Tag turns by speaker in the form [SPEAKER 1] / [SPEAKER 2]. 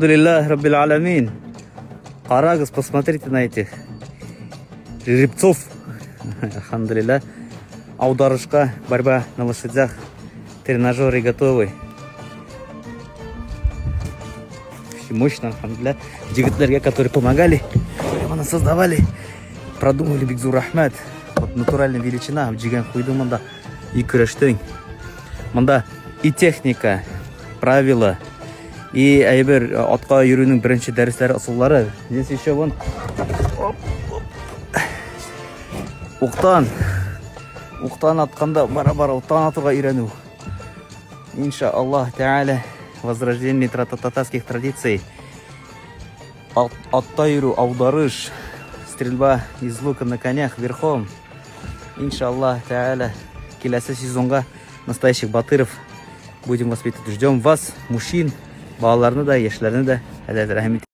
[SPEAKER 1] Әлхәмдүлилләһ Раббил Аламин. Карагыз, посмотрите на этих жеребцов. Әлхәмдүлилләһ. Аударышка, борьба на лошадях. Тренажеры готовы. Очень мощно, әлхәмдүлилләһ. Егетләргә, которые помогали, прямо создавали, продумали бик зур рәхмәт. Вот натуральная величина, җигән куйдым монда и көрәштең. Монда и техника, правила, и әйбер э, атка йөрүнең беренче дәресләре, ысуллары. Здесь еще вон уктан уктан атканда бара-бара уктан атырга өйрәнү. Инша Аллаһ Тәгалә возрождение татарских традиций. Атта йөрү, аударыш, стрельба из лука на конях верхом. Иншаллах Тәгалә киләсе сезонга настоящих батыров будем воспитывать. Ждем вас, мужчин, балаларны да, яшьләрне дә. Әле рәхим ит.